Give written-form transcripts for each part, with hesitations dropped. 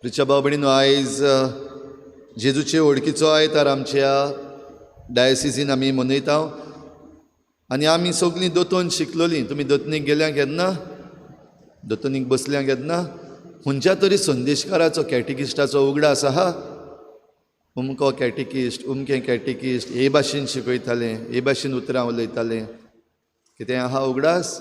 प्रिच्या भाव भयणीनो, आयज जेजूचे वळखीचो आयतार आमच्या डायसिसीन आमी मनयता आनी आमी सगळीं दोतोन शिकलोलीं. तुमी दोतनीक गेल्या केन्ना? दोतोनीक बसल्या केन्ना? खंयच्या तरी संदेशकाराचो, कॅटिकिस्टाचो उगडास आहा? अमको कॅटिकिस्ट, अमकें कॅटिकिस्ट हे भाशेन शिकयतालें, हे भाशेन उतरां उलयतालें, कितें आहा उगडास?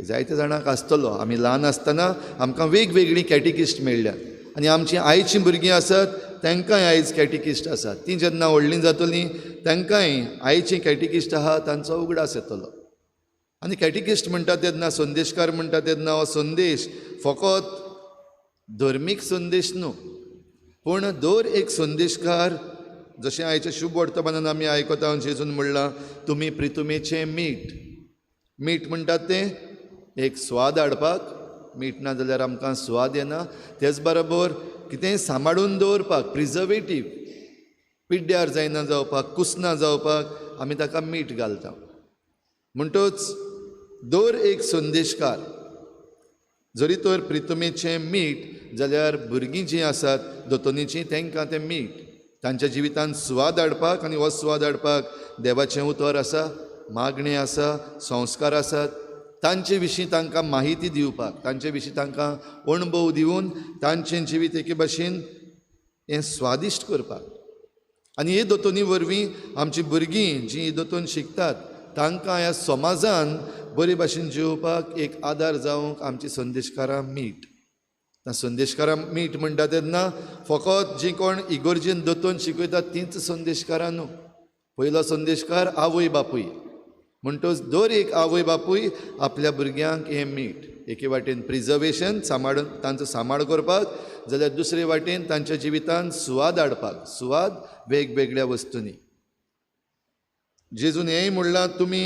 जायते जाणांक आसतलो. आमी ल्हान आसतना आमकां वेगवेगळीं कॅटिकिस्ट मेळ्ळ्यात आनी आमचीं आयचीं भुरगीं आसत तांकांय आयज कॅटिकिस्ट आसात. तीं जेन्ना व्हडलीं जातलीं तांकांय आयचीं कॅटिकिस्ट आहा तांचो उगडास येतलो. आनी कॅटिकिस्ट म्हणटा तेन्ना, संदेशकार म्हणटा तेन्ना हो संदेश फकत धर्मीक संदेश न्हू, पूण दर एक संदेशकार, जशें आयच्या शुभ वर्तमानान आमी आयकता, जेजून म्हणलां तुमी प्रितुमेचें मीठ. मीठ म्हणटात तें एक स्वाद हाडपाक, मीठ ना जाल्यार आमकां स्वाद येना. तेच बरोबर कितेंय सांबाळून दवरपाक, प्रिजर्वेटीव, पिड्ड्यार जायना जावपाक, कुसना जावपाक आमी ताका मीठ घालता. म्हणटच दर एक संदेशकार जरी तर प्रितुमेचें मीठ जाल्यार भुरगीं जीं आसात दोतोनीचीं तांकां तें मीठ तांच्या जिवितांत सुवाद हाडपाक, आनी हो सुवाद हाडपाक देवाचें उतर आसा, मागणें आसा, संस्कार आसात. तांचे विशीं तांकां माहिती दिवपाक, तांचे विशीं तांकां अणभव दिवन तांचें जिवीत एके भाशेन हें स्वादिश्ट करपाक. आनी हे दोतोनी वरवीं आमचीं भुरगीं जीं दोतोन शिकतात तांकां ह्या समाजान बरे भाशेन जिवपाक एक आदार जावंक आमची संदेशकारां मीठ. संदेशकारां मीठ म्हणटा तेन्ना फकत जीं कोण इगोर्जेन दोतोन शिकयतात तींच संदेशकारां न्हू. पयलो संदेशकार आवय बापूय. म्हणटच दर एक आवय बापूय आपल्या भुरग्यांक हें मीठ एके वाटेन प्रिजर्वेशन, सांबाळून तांचो सांबाळ करपाक, जाल्यार दुसरे वाटेन तांच्या जिवितांत सुवाद हाडपाक, सुवाद वेगवेगळ्या वस्तूंनी. जेजून हेंय म्हणलां तुमी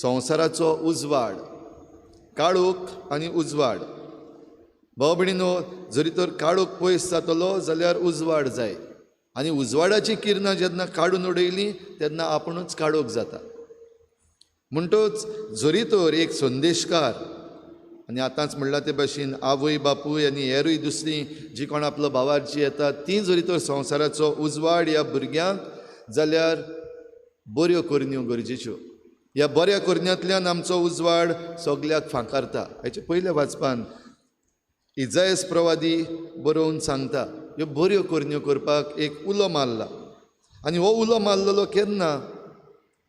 संवसाराचो उजवाड, काळोख आनी उजवाड. भाव भयणीनो, जरी तर काळोख पयस जातलो जाल्यार उजवाड जाय, आनी उजवाडाचीं किरणां जेन्ना काडून उडयलीं तेन्ना आपुणूच काळोख जाता. म्हणटच जरी तर एक संदेशकार, आनी आतांच म्हणलां ते भाशेन आवय बापूय आनी हेरूय दुसरीं जीं कोण आपलो भावार्जी येतात तीं जरी तर संवसाराचो उजवाड ह्या भुरग्यांक जाल्यार बऱ्यो करण्यो गरजेच्यो. ह्या बऱ्या करण्यांतल्यान आमचो उजवाड सगल्याक फांकारता. हाचे पयल्या वाचपान इजायस प्रवादी बरोवन सांगता ह्यो बऱ्यो करण्यो करपाक एक उलो मारला. आनी हो उलो मारलेलो केन्ना?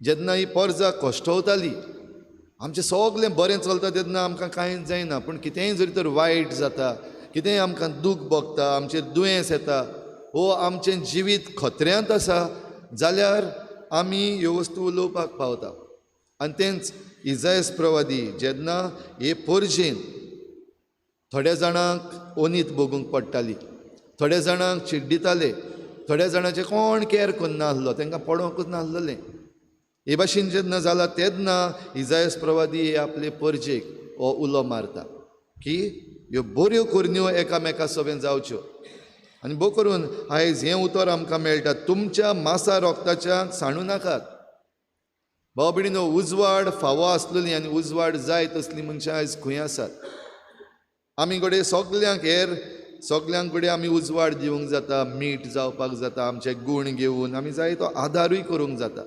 जेन्ना ही परजा कश्टवताली. आमचें सगलें बरें चलता तेन्ना आमकां कांयच जायना, पूण कितेंय जरी तर वायट जाता, कितेंय आमकां दूख भोगता, आमचेर दुयेंस येता, हो आमचें जिवीत खतऱ्यांत आसा जाल्यार आमी ह्यो वस्तू उलोवपाक पावता. आनी तेंच इजायस प्रवादी जेन्ना हे परजेन थोड्या जाणांक ओनीत भोगूंक पडटाली, थोड्या जाणांक चिड्डिताले, थोड्या जाणांचें कोण कॅर करनासलो, तांकां पडोंकूच नासलें. हे भाशेन जेन्ना जाला तेन्ना इजायस प्रवादी हे आपले परजेक हो उलो मारता की ह्यो बऱ्यो करण्यो एकामेका सवें जावच्यो. आनी बो करून आयज हें उतर आमकां मेळटा, तुमच्या मासा रोगताच्या सांडू नाकात. भाव भयणीनो, उजवाड फावो आसलेली आनी उजवाड जाय तसलीं मनशां आयज खंय आसात? आमी घडये सगल्यांक, हेर सगल्यांक घडये आमी उजवाड दिवंक जाता, मीठ जावपाक जाता, आमचे गूण घेवन आमी जाय तो आदारूय करूंक जाता.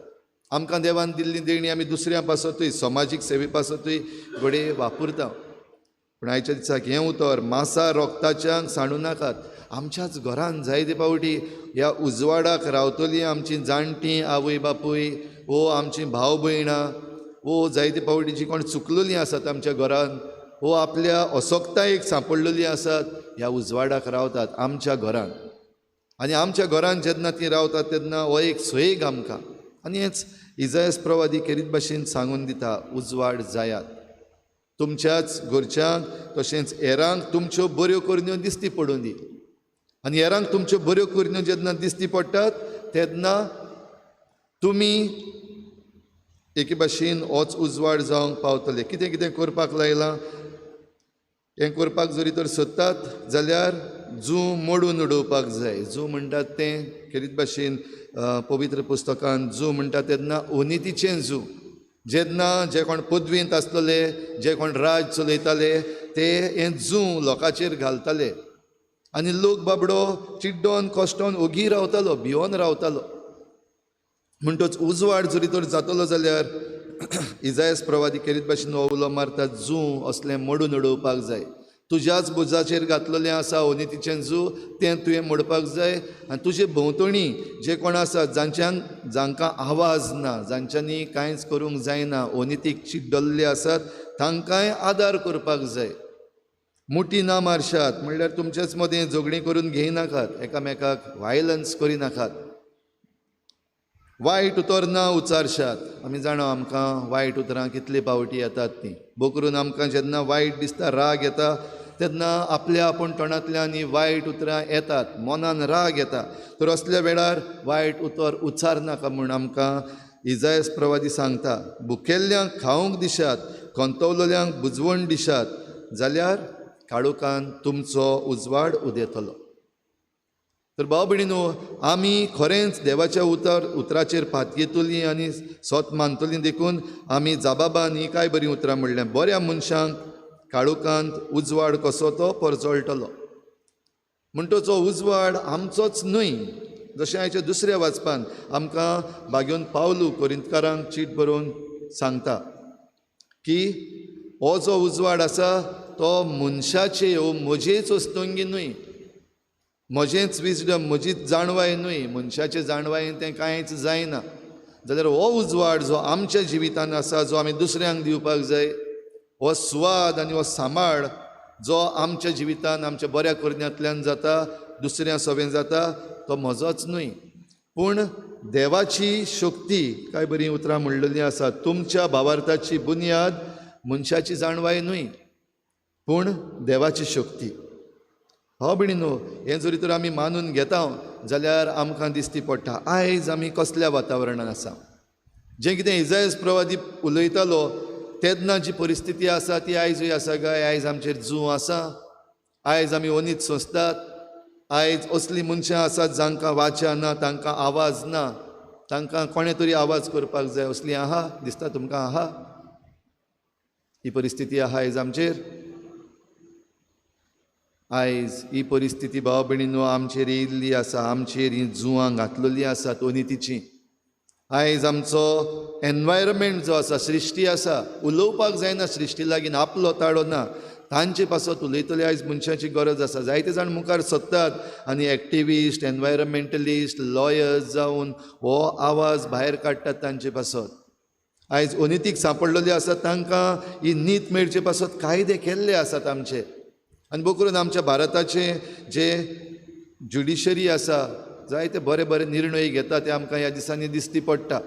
आमकां देवान दिल्ली देणी आमी दुसऱ्यां पासतूय, समाजीक सेवे पासतूय घडये वापरता. पूण आयच्या दिसाक हें उतर मासा रोगताच्यांक सांडू नाकात. आमच्याच घरान जायते फावटी ह्या उजवाडाक रावतलीं आमचीं जाणटीं आवय बापूय वो आमचीं भाव भयणां वो जायते फावटी जीं कोण चुकलेलीं आसात आमच्या घरान वो आपल्या असक्तायेक सांपडलेलीं आसात, ह्या उजवाडाक रावतात आमच्या घरान. आनी आमच्या घरान जेन्ना तीं रावतात तेन्ना हो एक सोयेग आमकां. आनी हेंच इजायस प्रवादी खेरीत भाशेन सांगून दिता, उजवाड जायात तुमच्याच घरच्यांक तशेंच हेरांक तुमच्यो बऱ्यो करण्यो दिसती पडूं दी. आनी हेरांक तुमच्यो बऱ्यो करण्यो जेन्ना दिसती पडटात तेन्ना तुमी एके भाशेन होच उजवाड जावंक पावतले. कितें कितें करपाक लायलां हें करपाक जरी तर सोदतात जाल्यार जू मोडून उडोवपाक जाय. जू म्हणटात तें खेरीत भाशेन पवित्र पुस्तकान जू म्हणटा तेन्ना अनितीचें जू, जेन्ना जे कोण पदवेंत आसलेले, जे कोण राज चलयताले ते हें जू लोकांचेर घालताले. आनी लोक बाबडो चिड्डोन कश्टोन ओगी रावतालो, भियोन रावतालो. म्हणटच उजवाड जरी तर जातलो जाल्यार इजायस प्रवादी केरीत भाशेन हो उलो मारता, जूं असलें मोडून उडोवपाक जाय. तुज्याच बुजाचेर घातलेलें आसा अनितीचें जूं, तें तुवें मोडपाक जाय. आनी तुजे भोंवतणी जे कोण आसात जांच्यांक जांकां आवाज ना, जांच्यांनी कांयच करूंक जायना, अनितीक चिड्डल्ले आसात, तांकांय आदार करपाक जाय. मुठी ना मारशात म्हणल्यार तुमचेच मदें झगडीं करून घेयनाकात, एकामेकाक वायलन्स करिनाकात, वायट उतर ना उच्चारशात. आमी जाणा आमकां वायट उतरां कितले पावटी येतात तीं. बोकरून आमकां जेन्ना वायट दिसता, राग येता, तेन्ना आपल्या आपूण तोंडांतल्यान हीं वायट उतरां येतात, मनान राग येता. तर असल्या वेळार वायट उतर उच्चारनाका म्हूण आमकां इजायस प्रवादी सांगता. भुकेल्ल्यांक खावंक दिशात, खंतवलेल्यांक बुजवण दिशात, जाल्यार काळोखान तुमचो उजवाड उदेतलो. तर भाव भयणीनो, आमी खरेंच देवाच्या उतराचेर पातयेतलीं आनी सोत मानतलीं. देखून आमी जाबाबान ही काय बरीं उतरां म्हणलें, बऱ्या मनशांक काळोखांत उजवाड कसो तो परजळटलो. म्हणटच हो उजवाड आमचोच न्हय, जशें आयच्या दुसऱ्या वाचपान आमकां बागेवन पावलू कोरिंतकारांक चीट बरोवन सांगता की हो जो उजवाड आसा तो मनशाचे वो म्हजेच वस्तुंगी न्हय, म्हजेंच विजडम, म्हजीच जाणवाय न्हय, मनशाचे जाणवायेन तें कांयच जायना. जाल्यार हो उजवाड जो आमच्या जिवितान आसा, जो आमी दुसऱ्यांक दिवपाक जाय, हो सुवाद आनी हो सांबाळ जो आमच्या जिवितान आमच्या बऱ्या करण्यांतल्यान जाता, दुसऱ्यां सवें जाता, तो म्हजोच न्हय, पूण देवाची शक्ती. काय बरीं उतरां म्हणलेलीं आसा, तुमच्या भावार्थाची बुन्याद मनशाची जाणवाय न्हय, पूण देवाची शक्ती. हो भयणीनो, हें जरी तर आमी मानून घेता जाल्यार आमकां दिसती पडटा आयज आमी कसल्या वातावरणान आसा. जें कितें इजायस प्रवादी उलयतालो तेन्ना जी परिस्थिती आसा ती आयजूय आसा काय? आयज आमचेर जूं आसा, आयज आमी ओनीत सोंसतात, आयज असलीं मनशां आसात जांकां वाचा ना, तांकां आवाज ना, तांकां कोणें तरी आवाज करपाक जाय. असली आहा दिसता तुमकां? आहा ही परिस्थिती आहा आयज आमचेर. आयज ही परिस्थिती भाव भयणीनो आमचेर येयल्ली आसा, आमचेर ही जुवां घातलेली आसात अनितीची. आयज आमचो एनवायरमेंट जो आसा, सृश्टी आसा, उलोवपाक जायना सृश्टी लागीं, आपलो ताळो ना, तांचे पासत उलयतले आयज मनशाची गरज आसा. जायते जाण मुखार सोदतात आनी एक्टिविस्ट, एनवायरमेंटलिस्ट, लॉयर्स जावन हो आवाज भायर काडटात तांचे पासत. आयज अनितीक सांपडलेले आसात तांकां ही नीत मेळचे पासत कायदे केल्ले आसात आमचे. आनी बोकरून आमच्या भारताचे जे ज्युडिशरी आसा, जायते बरे बरे निर्णय घेता, ते आमकां ह्या दिसांनी दिसती पडटा.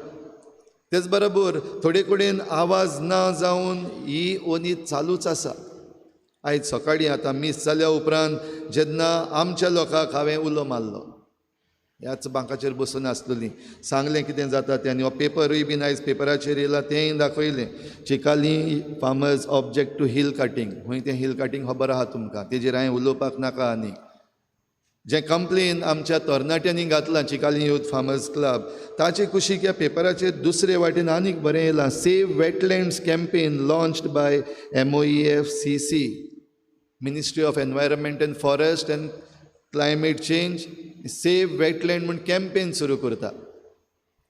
तेच बरोबर थोडे कडेन आवाज ना जावन ही ओनीत चालूच आसा. आयज सकाळीं आतां मीस जाल्या उपरांत जेन्ना आमच्या लोकांक हांवें उलो मारलो, ह्याच बांकाचेर बसून आसलेली, सांगलें कितें जाता तें, आनी हो पेपरूय बीन आयज पेपराचेर येयला तेंय दाखयलें. Chicalim farmers object to hill cutting, खंय तें हिल काटींग खबर आहा तुमकां, तेजेर हांवें उलोवपाक नाका. आनी जें कंप्लेन आमच्या तरणाट्यांनी घातलां चिकाली यूथ फार्मर्स क्लब, ताचे कुशीक ह्या पेपराचेर दुसरे वाटेन आनीक बरें येयलां, save wetlands campaign launched by MOEFCC, ministry of environment and forest and climate change, save wetland म्हूण कॅम्पेन सुरू करता.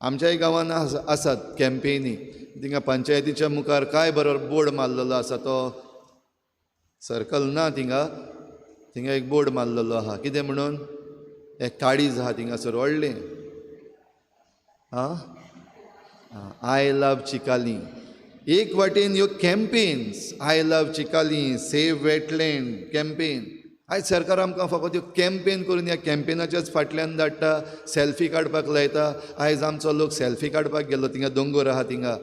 आमच्याय गांवान आसात कॅम्पेनी. थिंगा पंचायतीच्या मुखार काय बरो बोर्ड मारलेलो आसा, तो सर्कल ना थिंगा, थिंगा एक बोर्ड मारलेलो आहा, कितें म्हणून, एक काळीज आहा थिंगासर व्हडलें, आं I love Chicalim. एक वाटेन ह्यो campaigns, I love Chicalim, save wetland campaign. आयज सरकार आमकां फकत ह्यो कॅम्पेन करून ह्या कॅम्पेनाच्याच फाटल्यान धाडटा, सेल्फी काडपाक लायता. आयज आमचो लोक सेल्फी काडपाक गेलो थिंगा, दोंगोर आहा थिंगा,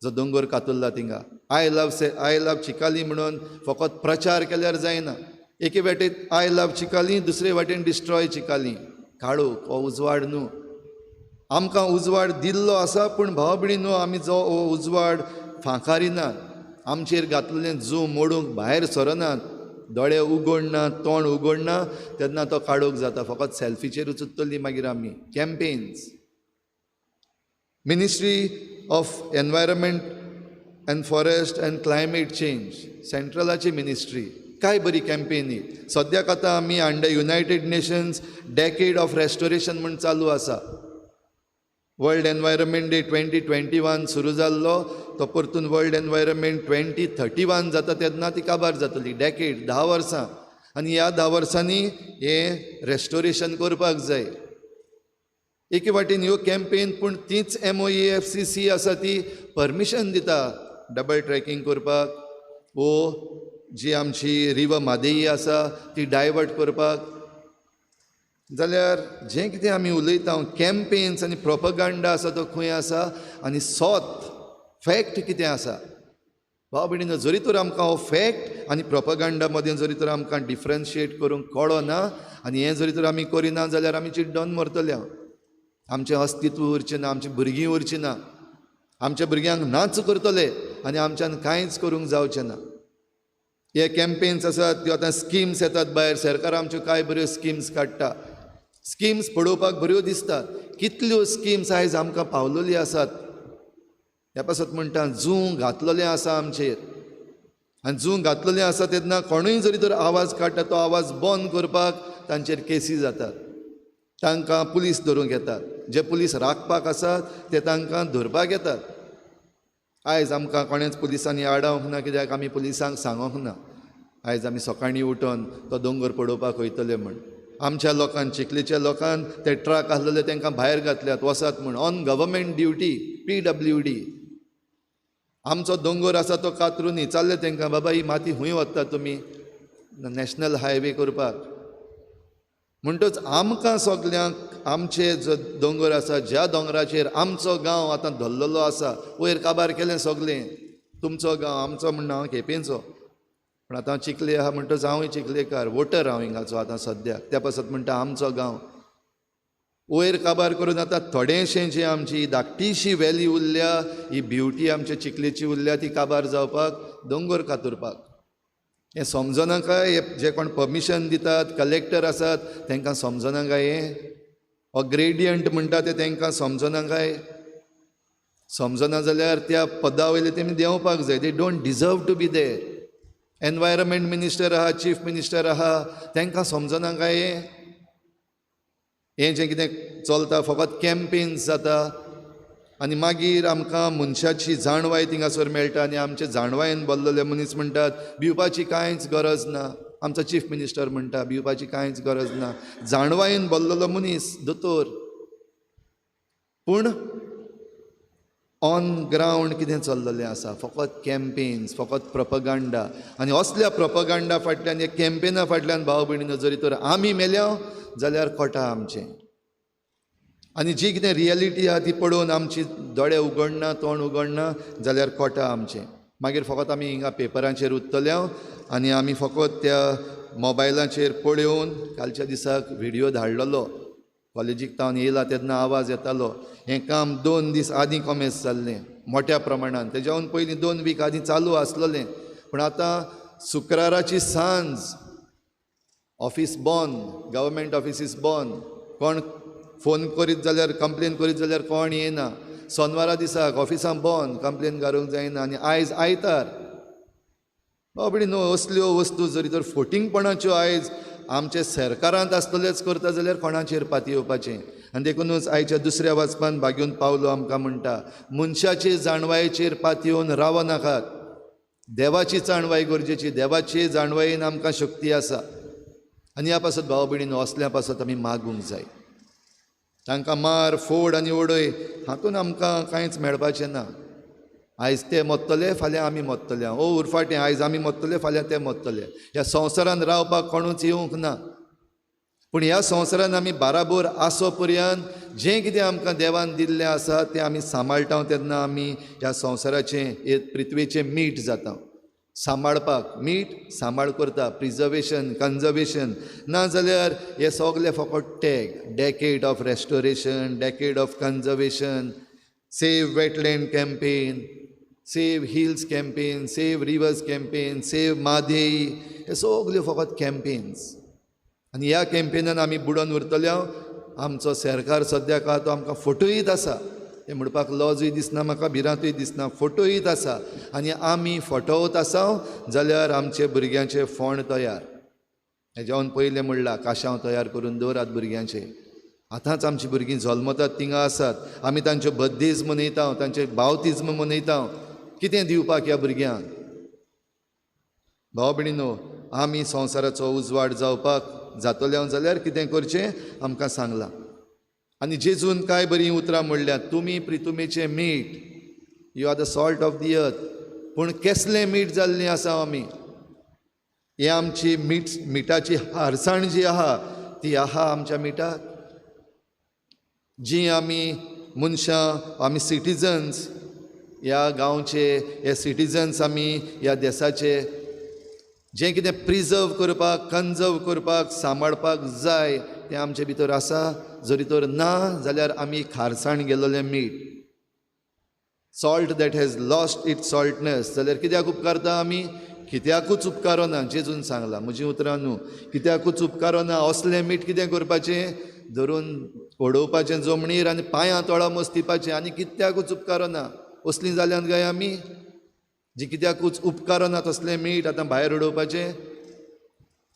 जो दोंगोर कातुल्ला थिंगा, I love Chicalim म्हणून फकत प्रचार केल्यार जायना. एके वाटेन I love Chicalim, दुसरे वाटेन डिस्ट्रॉय चिकाली. काळोख हो उजवाड न्हू. आमकां उजवाड दिल्लो आसा, पूण भाव भयणीनो आमी जो हो उजवाड फांकारिनात, आमचेर घातलेलें जूं मोडूंक भायर सरनात, दोळे उगडना, तोंड उगडना, तेन्ना तो काळोख जाता. फकत सेल्फीचेरूच उरतली मागीर आमी. Campaigns, ministry of environment and forest and climate change, सेंट्रलाची ministry, काय बरी कॅम्पेन ही. सद्याक आतां आमी under United Nations decade of restoration म्हूण चालू आसा. वर्ल्ड एनवायरमेंट डे 2021 सुरू जाल्लो, तो परतून वर्ल्ड एनवायरमेंट 2031 जाता तेन्ना ती काबार जातली. डॅकेड 10 वर्सां, आनी ह्या 10 वर्सांनी हें रेस्टोरेशन करपाक जाय. एके वाटेन ह्यो कॅम्पेन, पूण तीच MOEFCC आसा ती परमिशन दिता डबल ट्रॅकिंग करपाक, वो जी आमची रिवर म्हादेई आसा ती डायवर्ट करपाक. जाल्यार जें कितें आमी उलयता कॅम्पेन्स आनी प्रोपगांडा आसा तो खंय आसा आनी सोत फॅक्ट कितें आसा? भाव भयणीनो, जरी तर आमकां हो फॅक्ट आनी प्रोपगांडा मदें जरी तर आमकां डिफरन्शिएट करूंक कळना आनी हें जरी तर आमी करिना जाल्यार आमी चिड्डोन मरतले. आमचें अस्तित्व उरचें ना, आमचीं भुरगीं उरचीं ना, आमच्या भुरग्यांक नाच करतले आनी आमच्यान कांयच करूंक जावचें ना. हे कॅम्पेन्स आसात त्यो आतां स्किम्स येतात भायर, सरकार आमच्यो कांय बऱ्यो स्किम्स काडटा, स्किम्स पळोवपाक बऱ्यो दिसतात. कितल्यो स्किम्स आयज आमकां पावलेल्यो आसात. ह्या पासत म्हणटा जूं घातलेलें आसा आमचेर, आनी जूं घातलेलें आसा तेन्ना कोणूय जरी तर आवाज काडटा तो आवाज बंद करपाक तांचेर केसी जातात, तांकां पुलीस धरूंक येतात, जे पुलीस राखपाक आसात ते तांकां धरपाक येतात. आयज आमकां कोणेंच पुलिसांनी आडावंक ना, कित्याक आमी पुलिसांक सांगोंक ना आयज आमी सकाळीं उठोन तो दोंगर पळोवपाक वयतले म्हण. आमच्या लोकान, चिखलेच्या लोकान ते ट्रक आसलेले तांकां भायर घातल्यात वसात म्हण, ऑन गव्हर्मेंट ड्युटी PWD. आमचो दोंगर आसा तो कातरुनी चालले तांकां, बाबा ही माती खंय वता तुमी नॅशनल हायवे करपाक. म्हणटच आमकां सगल्यांक आमचे जो दोंगर आसा, ज्या दोंगराचेर आमचो गांव आतां धरलेलो आसा, वयर काबार केलें सगलें, तुमचो गांव आमचो म्हण हांव केपेंचो, पूण आतां चिखले आहा म्हणटच हांवूय चिखलेकार वोटर हांव हिंगाचो आतां सद्याक. त्या पासत म्हणटा आमचो गांव वयर काबार करून आतां थोडेशें जें आमची धाकटीशी वॅली उरल्या, ही ब्युटी आमच्या चिखलेची उरल्या, ती काबार जावपाक दोंगर कातुरपाक. हें समजना काय हे जे कोण परमिशन दितात कलेक्टर आसात तांकां समजना काय हें? हो ग्रेडियंट म्हणटा तें तांकां समजना काय? समजना जाल्यार त्या पदा वयले तेमी देंवपाक जाय. They don't deserve to be there. Environment minister आहा, चीफ मिनिस्टर आहा, तांकां समजना काय हें? हें जें कितें चलता फकत कॅम्पेन्स जाता आनी मागीर आमकां मनशाची जाणवाय थिंगासर मेळटा आनी आमचे जाणवायेन भरलेले मनीस म्हणटात भिवपाची कांयच गरज ना. आमचो चीफ मिनिस्टर म्हणटा भिवपाची कांयच गरज ना. जाणवायेन भरलेलो मनीस दोतोर, पूण ऑन ग्रावंड कितें चल्लेलें आसा फकत कॅम्पेन्स, फकत प्रोपगांडा. आनी असल्या प्रोपगांडा फाटल्यान, ह्या कॅम्पेना फाटल्यान भाव भयणीनो जरी तर आमी मेल्या जाल्यार कोटा आमचें. आनी जी कितें रियलिटी आहा ती पळोवन आमची दोळे उगडना, तोंड उगडना जाल्यार कोटा आमचें. मागीर फकत आमी हिंगा पेपरांचेर उत्तले आनी आमी फकत त्या मोबायलाचेर पळोवन कालच्या दिसाक व्हिडियो धाडलेलो, कॉलेजीक तावन येयला तेन्ना आवाज येतालो. हें काम 2 दीस आदीं कॉमेस जाल्लें मोट्या प्रमाणान, तेज्याहून पयलीं 2 वीक आदीं चालू आसलेलें, पूण आतां शुक्राराची सांज ऑफीस बंद, गव्हर्मेंट ऑफिसीस बंद, कोण फोन करीत जाल्यार कंप्लेन करीत जाल्यार कोण येना. सोनवारा दिसाक ऑफिसां बंद, कंप्लेन घालूंक जायना. आनी आयज आयतार. बाबडी न्हू असल्यो वस्तू जरी तर फोटिंगपणाच्यो आयज आमचे सरकारांत आसतलेच करता जाल्यार कोणाचेर पातयेवपाचें. आनी देखुनूच आयच्या दुसऱ्या वाचपान भाग्यून पावलो आमकां म्हणटा मनशाचे जाणवायेचेर पातयेवन रावनाकात, देवाची जाणवाय गरजेची, देवाचे जाणवायेन आमकां शक्ती आसा. आनी ह्या पासत भाव भयणीनो असल्या पासत आमी मागूंक जाय. तांकां मार फोड आनी उडय हातून आमकां कांयच मेळपाचें ना. आयज ते मरतले, फाल्यां आमी मरतले, ओ उरफाटें आयज आमी मरतले फाल्यां ते मरतले. ह्या संवसारान रावपाक कोणूच येवंक ना, पूण ह्या संवसारान आमी बाराबोर आसो पर्यंत जें कितें आमकां देवान दिल्लें आसा तें आमी सांबाळटा तेन्ना आमी ह्या संवसाराचें, हे पृथ्वेचें मीठ जाता. सांबाळपाक मीठ सांबाळ करता, प्रिजर्वेशन, कन्जर्वेशन. ना जाल्यार हे सगळे फकत tag, decade of restoration, decade of conservation, save wetland campaign, save hills campaign, save rivers campaign, save Mhadei, हे सगल्यो फकत कॅम्पेन्स. आनी ह्या कॅम्पेनान आमी बुडोन उरतले. आमचो सरकार सद्याक आहा तो आमकां फटयत आसा. हें म्हणपाक लजूय दिसना म्हाका, भिरांतूय दिसना, फोटोयत आसा. आनी आमी फटोवत आसा जाल्यार आमचे भुरग्यांचे फोंड तयार. हेज्यावन पयलें म्हणलां काशांव तयार करून दवरात भुरग्यांचे. आतांच आमची भुरगीं जल्मतात थिंगा आसात, आमी तांच्यो बर्थडेज मनयता, तांचे बावतिज्म मनयता. कितें दिवपाक ह्या भुरग्यांक? भाव भयणीनो, आमी संवसाराचो उजवाड जावपाक जातले जाल्यार कितें करचें आमकां सांगलां. आनी जेजून कांय बरीं उतरां म्हणल्यात, तुमी प्रितुमेचें मीठ, you are the salt of the earth. पूण केसलें मीठ जाल्लीं आसा आमी? हें आमची मीठ, मिठाची हारसाण जी आहा ती आहा आमच्या मिठाक. जी आमी मनशां, आमी सिटीजन्स ह्या गांवचे, हे सिटीजन्स आमी ह्या देसाचे, जें कितें प्रिजर्व करपाक, कन्जर्व करपाक, सांबाळपाक जाय तें आमचे भितर आसा. जरी तर ना जाल्यार आमी खारसाण गेल्लें मीठ, salt that has lost its saltness, जाल्यार कित्याक उपकारता आमी? कित्याकूच उपकारना. जेजून सांगलां, म्हजीं उतरां न्हू, कित्याकूच उपकारना. असलें मीठ कितें करपाचें? धरून उडोवपाचें जमनीर आनी पांयां तोळा मस्तिपाचें, आनी कित्याकूच उपकारना. असलीं जाल्यान काय आमी जी कित्याकूच उपकारना तसलें मीठ आतां भायर उडोवपाचें.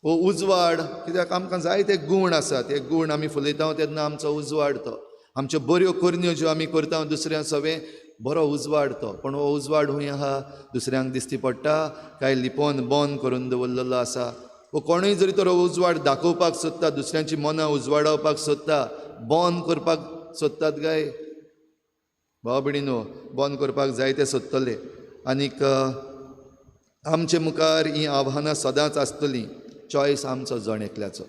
हो उजवाड कित्याक आमकां जायते गूण आसात, ते गूण आमी फुलयता तेन्ना आमचो उजवाड तो, आमच्यो बऱ्यो करण्यो ज्यो आमी करता दुसऱ्यां सवें बरो उजवाड तो. पूण हो उजवाड हूंय आहा दुसऱ्यांक दिसती पडटा काय लिपोवन बंद करून दवरलेलो आसा. वो कोणूय जरी तर हो उजवाड दाखोवपाक सोदता, दुसऱ्यांची मनां उजवाडावपाक सोदता, बंद करपाक सोदतात काय? भाव भयणीनो, बंद करपाक जाय ते सोदतले. आनीक आमचे मुखार हीं आव्हानां सदांच आसतलीं. चॉयस आमचो जण एकल्याचो.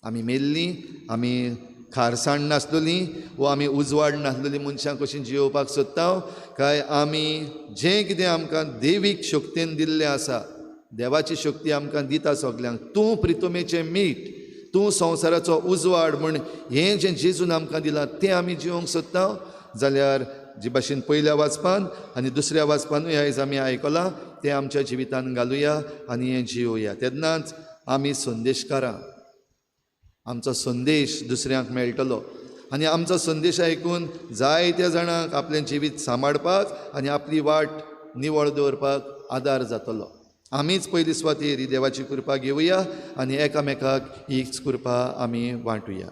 आमी मेल्लीं, आमी खारसाण नासलेलीं वो आमी उजवाड नासलेलीं मनशां कशीं जियोवपाक सोदता काय आमी जें कितें आमकां देवीक शक्तेन दिल्लें आसा, देवाची शक्ती आमकां दिता सगल्यांक, तूं प्रितुमेचें मीठ, तूं संवसाराचो उजवाड म्हूण हें जें जेजून आमकां दिलां तें आमी जिवंक सोदता जाल्यार जे भाशेन पयल्या वाचपान आनी दुसऱ्या वाचपानूय आयज आमी आयकलां तें आमच्या जिवितान घालुया आनी हें जियोया. तेन्नाच आमी संदेशकारां, आमचो संदेश दुसऱ्यांक मेळटलो आनी आमचो संदेश आयकून जायत्या जाणांक आपलें जिवीत सांबाळपाक आनी आपली वाट निवळ दवरपाक आदार जातलो. आमीच पयली सुवातेर ही देवाची कृपा घेवया आनी एकामेकाक हीच कृपा आमी वांटुया.